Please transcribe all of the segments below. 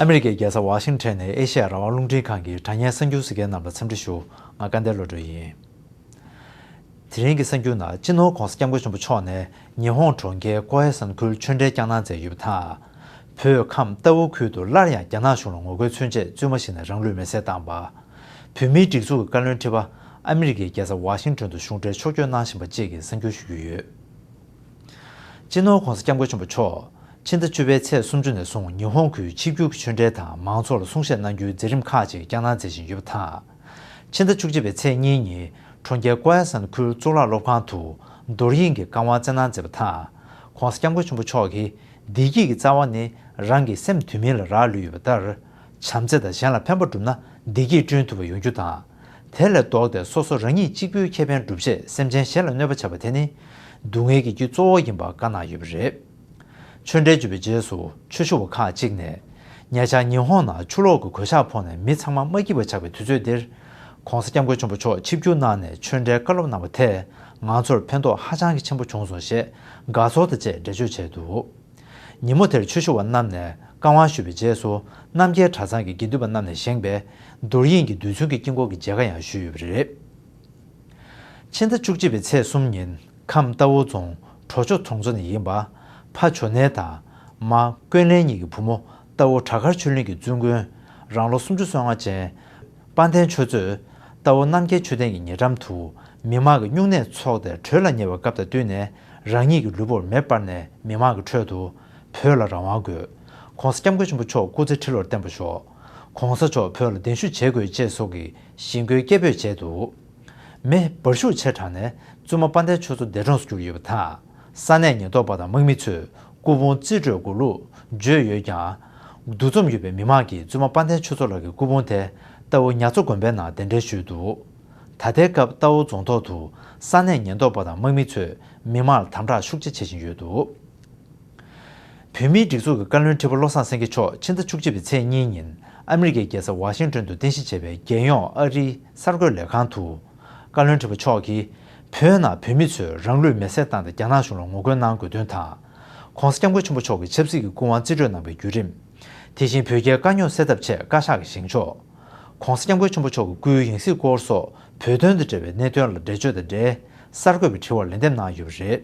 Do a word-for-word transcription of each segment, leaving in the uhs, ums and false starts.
ཨ་མི་རི་ཀའི་རྒྱལ་ས་ཝ་ཤིང་ཊོན་ནས་ཨེ་ཤེ་ཡ་རང་དབང་རླུང་འཕྲིན་ཁང་གི་དྲ་བརྙན་གསར་འགྱུར་གཟིགས་མཁན་རྣམས་ལ་འཚམས་འདྲི་ཞུ། ང་སྐལ་ལྡན་བློ་གྲོས་ཡིན། དེ་རིང་གི་གསར་འགྱུར་ནང་སྤྱི་ནོར་༧གོང་ས་༧སྐྱབས་མགོན་ཆེན་པོ་མཆོག་ནས་ཉི་ཧོང་གྲོང་ཁྱེར་ཀོ་ཧེ་སན་ཁུལ་ཆོས་འབྲེལ་བསྐྱངས་གནང་མཛད་ཡོད་པ་དང་། བོད་ཁམས་རྟའུ་ཁུལ་དུ་སླར་ཡང་རྒྱ་ནག་གཞུང་ལ་ངོ་རྒོལ་མཚོན་ཆེད་བཙུན་མ་ཞིག་ནས་རང་ལུས་མེར་སྲེག་བཏང་བ། བོད་མིའི་སྒྲིག་འཛུགས་ཀྱི་བཀའ་བློན་ཁྲི་པ་ཨ་མི་རི་ཀའི་རྒྱལ་ས་ཝ་ཤིང་ཊོན་དུ་གཞུང་འབྲེལ་ཕྱོགས་བསྐྱོད་གནང་བཞིན་པ་བཅས་ཀྱི་གསར་འགྱུར་ཞུ་རྒྱུ་ཡོད། སྤྱི་ནོར་༧གོང་ས་༧སྐྱབས་མགོན་ཆེན་པོ་མཆོག་ཕྱི་ཟླ་བཅུ་པའི་ཚེས་སུམ་ཅུ་ནས་བཟུང་ཉི་ཧོང་ཁུལ་ཆིབས་བསྒྱུར་གྱི་ཆོས་འབྲེལ་དང་མང་ཚོགས་ལ་གསུང་བཤད་གནང་རྒྱུའི་མཛད་རིམ་ཁག་ཅིག་བསྐྱངས་གནང་མཛད་བཞིན་ཡོད་པ་དང་། ཕྱི་ཟླ་བཅུ་གཅིག་པའི་ཚེས་གཉིས་ཉིན་གྲོང་ཁྱེར་ཀོ་ཡ་སན་ཁུལ་གཙུག་ལག་སློབ་ཁང་དུ་རྡོར་དབྱིངས་ཀྱི་བཀའ་དབང་སྩལ་གནང་མཛད་པ་དང་། ༸གོང་ས་༸སྐྱབས་མགོན་ཆེན་པོ་མཆོག་གིས་བདེ་སྐྱིད་ཀྱི་རྩ་བ་ནི་རང་གི་སེམས་དུས་མིན་ལ་རག་ལུས་ཡོད་པ་ལྟར། བྱམས་བརྩེ་དང་གཞན་ལ་ཕན་པ་བསྒྲུབ་ན་བདེ་སྐྱིད་བསྐྲུན་ཐུབ་པ་ཡོང་རྒྱུ་དང་། དེ་ལས་ལྡོག་སྟེ་སོ་སོ་རང་ཉིད་གཅིག་པུའི་ཁེ་ཕན་སྒྲུབ་ཆེད་སེམས་ཅན་གཞན་ལ་གནོད་པ་བྱས་པ་དེ་ནི་སྡུག་བསྔལ་གྱི་རྒྱུ་གཙོ་བོ་ཡིན་པ་བཀའ་གནང་ཡོད་པ་རེད། ཆོས་འབྲེལ་བརྗོད་པའི་རྗེས་སུ་ཆོས་ཞུ་བ་ཁག་ཅིག་ནས། ཉེ་ཆར་ཉི་ཧོང་ནང་ཆུ་ལོག་གི་གོད་ཆག་ཕོག་ནས་མི་ཚང་མ་མ་སྐྱིད་པ་ཆགས་པའི་དུས་ཚོད་འདིར། ༸གོང་ས་༸སྐྱབས་མགོན་ཆེན་པོ་མཆོག་ཆིབས་བསྒྱུར་གནང་ནས་ཆོས་འབྲེལ་བཀའ་སློབ་གནང་བ་དེས་ང་ཚོར་ཕན་ཐོགས་ཧ་ཅང་གི་ཆེན་པོ་བྱུང་སོང་ཞེས་དགའ་ཚོར་དང་བཅས་འགྲེལ་བརྗོད་བྱས་འདུག། ཉིན་མོ་དེར་ཆོས་ཞུ་བ་རྣམས་ནས་བཀའ་དབང་ཞུས་པའི་རྗེས་སུ་རྣམ་རྒྱལ་གྲྭ་ཚང་གི་དགེ་འདུན་པ་རྣམས་ནས་བཞེངས་པའི་རྡོར་དབྱིངས་ཀྱི་རྡུལ་ཚོན་གྱི་དཀྱིལ་འཁོར་གྱི་མཇལ་ཁ་ཡང་ཞུས་ཡོད་པ་རེད། ཕྱི་ཟླ་བཅུ་གཅིག་པའི་ཚེས་གསུམ་ཉིན་ཁམས་རྟའུ་རྫོང་གྲོ་ཆོ་གྲོང་ཚོ་ནས་ཡིན་པ། ཕ་ཇོ་ནེ་དང་མ་ཀོན་ལེན་གཉིས་ཀྱི་བུ་མོ་རྟའུ་བྲག་དཀར་ཆོས་གླིང་གི་བཙུན་དགོན། རང་ལོ་སུམ་ཅུ་སོ་ལྔ་ཅན་དཔལ་ལྡན་ཆོས་མཛོད། རྟའུ་རྣམ་རྒྱལ་མཆོད་རྟེན་གྱི་ཉེ་འགྲམ་དུ་མི་མང་གི་སྨྱུང་གནས་འཚོགས་ཏེ་གྲོས་ལ་ཉེ་བའི་སྐབས་དང་བསྟུན་ནས་རང་ཉིད་ཀྱི་ལུས་པོར་མེ་སྤར་ནས་མི་མང་གི་ཁྲོད་དུ་བོད་ལ་རང་དབང་དགོས། ༸གོང་ས་༸སྐྱབས་མགོན་ཆེན་པོ་མཆོག་སྐུ་ཚེ་ཁྲི་ལོར་བརྟན་པར་ཤོག། ༸གོང་ས་མཆོག་བོད་ལ་གདན་ཞུ་བྱེད་དགོས་ཅེས་སོགས་ཀྱི་ཞི་རྒོལ་སྐད་འབོད་བྱས་འདུག། མེ་འབར་ཤུགས་ཆེ་དྲགས་ནས་བཙུན་མ་དཔལ་ལྡན་ཆོས་མཚོ་འདས་གྲོངས་སུ་གྱུར་ཡོད་པ་དང་། ས་གནས་ཉེན་རྟོག་པ་དང་དམག་མི་ཚོས་སྐུ་ཕུང་རྩིས་སྤྲོད་དགོས་ལུགས་བརྗོད་ཡོད་ཀྱང་། འདུ་འཛོམས་ཡོད་པའི་མི་མང་གིས་བཙུན་མ་དཔལ་ལྡན་ཆོས་མཚོ་ལགས་ཀྱི་སྐུ་ཕུང་དེ་རྟའུ་ཉ་མཚོ་དགོན་པའི་ནང་གདན་འདྲེན་ཞུས་འདུག། ད་ལྟའི་སྐབས་རྟའུ་རྫོང་ཐོག་ཏུ་ས་གནས་ཉེན་རྟོག་པ་དང་དམག་མི་ཚོས་མི་མང་ལ་དམ་དྲག་ཤུགས་ཆེ་བྱེད་བཞིན་ཡོད་འདུག། བོད་མིའི་སྒྲིག་འཛུགས་ཀྱི་བཀའ་བློན་ཁྲི་པ་བློ་བཟང་སེང་གེ་མཆོག་ཕྱི་ཟླ་བཅུ་གཅིག་པའི་ཚེས་གཉིས་ཉིན་ཨ་མི་རི་ཀའི་རྒྱལ་ས་ཝ་ཤིང་ཊོན་དུ་རྟེན་གཞི་བྱས་པའི་རྒྱལ་ཡོངས་ཨ་རིའི་གསར་འགོད་ལས་ཁང་དུ། བཀའ་བློན་ཁྲི་པ་མཆོག་གིས་བོད་ནང་བོད་མི་ཚོས་རང་ལུས་མེར་སྲེག་བཏང་སྟེ་རྒྱ་ནག་གཞུང་ལ་ངོ་རྒོལ་གནང་དགོས་དོན་དང་། ༸གོང་ས་༸སྐྱབས་མགོན་ཆེན་པོ་མཆོག་གིས་ཆབ་སྲིད་ཀྱི་སྐུ་དབང་རྩིས་སྤྲོད་གནང་བའི་བརྒྱུད་རིམ། དེ་བཞིན་བོད་རྒྱའི་དཀའ་རྙོག་སེལ་ཐབས་ཆེད་བཀའ་ཤག་གི་བཞེངས་ཕྱོགས། ༸གོང་ས་༸སྐྱབས་མགོན་ཆེན་པོ་མཆོག་གི་སྐུའི་ཡང་སྲིད་སྐོར་སོགས་བོད་དོན་དང་འབྲེལ་བའི་གནད་དོན་ལ་འགྲེལ་བརྗོད་དང་འབྲེལ་གསར་འགོད་པའི་དྲི་བར་ལན་འདེབས་གནང་ཡོད་པ་རེད།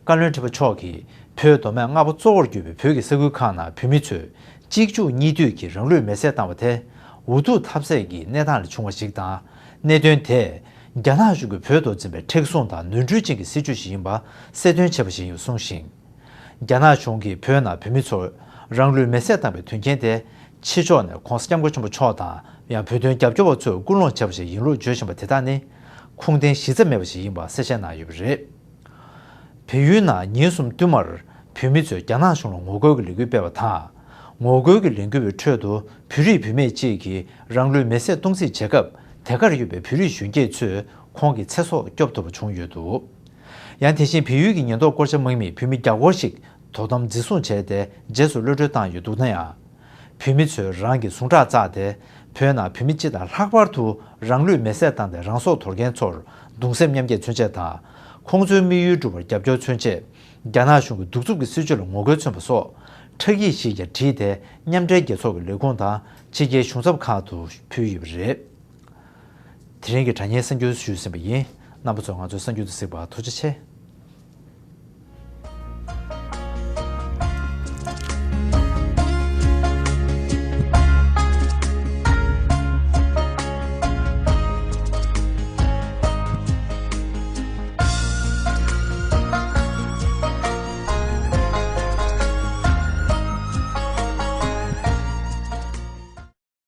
བཀའ་བློན་ཁྲི་པ་མཆོག་གིས་བོད་མདོ་སྨད་ལྔ་པ་གཙོ་བོར་གྱུར་པའི་བོད་ཀྱི་ས་ཁུལ་ཁག་ནང་བོད་མི་ཚོས་གཅིག་མཇུག་གཉིས་མཐུད་ཀྱིས་རང་ལུས་མེར་སྲེག་བཏང་བ་དེ། འུ་ཐུག་ཐབས་ཟད་ཀྱི་གནས་སྟངས་ལས་བྱུང་བ་ཞིག་དང་། གནད་དོན་དེས་རྒྱ་ནག་གཞུང་གིས་བོད་དུ་འཛིན་པའི་མཁྲེགས་བཟུང་དང་ནོར་འཁྲུལ་ཅན་གྱི་སྲིད་བྱུས་ཤིག་ཡིན་པ་གསལ་སྟོན་བྱས་པ་ཞིག་ཡིན་པ་གསུངས་ཤིང་། རྒྱ་ནག་གཞུང་གིས་བོད་ནང་བོད་མི་ཚོར་རང་ལུས་མེར་སྲེག་བཏང་བའི་དོན་རྐྱེན་དེ། ཕྱི་ཕྱོགས་ནས་༸གོང་ས་༸སྐྱབས་མགོན་ཆེན་པོ་མཆོག་དང་ཡང་བོད་དོན་རྒྱབ་སྐྱོར་བ་ཚོས་སྐུལ་སློང་བྱས་པ་ཞིག་ཡིན་ལུགས་བརྗོད་བཞིན་པ་དེ་དག་ནི། ཁུངས་ལྡན་གཞི་རྩ་མེད་པ་ཞིག་ཡིན་པ་གསལ་བཤད་གནང་ཡོད་པ་རེད། བལ་ཡུལ་ནང་ཉིན་གསུམ་བསྟུད་མར་བོད་མི་ཚོས་རྒྱ་ནག་གཞུང་ལ་ངོ་རྒོལ་གྱི་ལས་འགུལ་སྤེལ་བ་དང་། ངོ་རྒོལ་གྱི་ལས་འགུལ་བའི་ཁྲོད་དུ་བོད་རིགས་བུད་མེད་ཅིག་གིས་རང་ལུས་མེར་སྲེག་གཏོང་རྩིས་བྱེད་སྐབས། དེ་གར་ཡོད་པའི་བོད་རིགས་གཞོན་སྐྱེས་ཚོས་ཁོང་གི་ཚེ་སྲོག་སྐྱོབ་ཐུབ་པ་བྱུང་ཡོད་འདུག། ཡང་དེ་བཞིན་བལ་ཡུལ་གྱི་ཉེན་རྟོག་སྐོར་ཆ་དམག་མིས་བོད་མི་བརྒྱ་སྐོར་ཞིག་དོ་དམ་འཛིན་བཟུང་བྱས་ཏེ་རྗེས་སུ་གློད་གྲོལ་བཏང་ཡོད་འདུག་ན་ཡང་། བོད་མི་ཚོས་རང་གི་ཟུངས་ཁྲག་བསགས་ཏེ། བོད་ནང་བོད་མི་སྤྱི་དང་ལྷག་པར་དུ་རང་ལུས་མེར་སྲེག་བཏང་སྟེ་རང་སྲོག་དོར་མཁན་ཚོར་གདུང་སེམས་མཉམ་སྐྱེད་མཚོན་ཆེད་དང་། ཁོང་ཚོའི་དམིགས་ཡུལ་འགྲུབ་པར་རྒྱབ་སྐྱོར་མཚོན་ཆེད། རྒྱ་ནག་གཞུང་གི་གདུག་རྩུབ་ཀྱི་སྲིད་བྱུས་ལ་ངོ་རྒོལ་མཚོན་པ་སོགས་ཁྲག་ཡིག་ཞིག་ཀྱང་བྲིས་ཏེ། མཉམ་འབྲེལ་རྒྱལ་ཚོགས་ཀྱི་ལས་ཁུངས་དང་ཕྱི་རྒྱལ་གཞུང་ཚབ་ཁག་ཏུ་ཕུལ་ཡོད་པ་རེད། དེ་རིང་གི་དྲ་བརྙན་གསར་འགྱུར་ཞུས་ཟིན་པ་ཡིན། རྣམ་པ་ཚོས་ང་ཚོའི་གསར་འགྱུར་དུ་གཟིགས་པར་ཐུགས་རྗེ་ཆེ།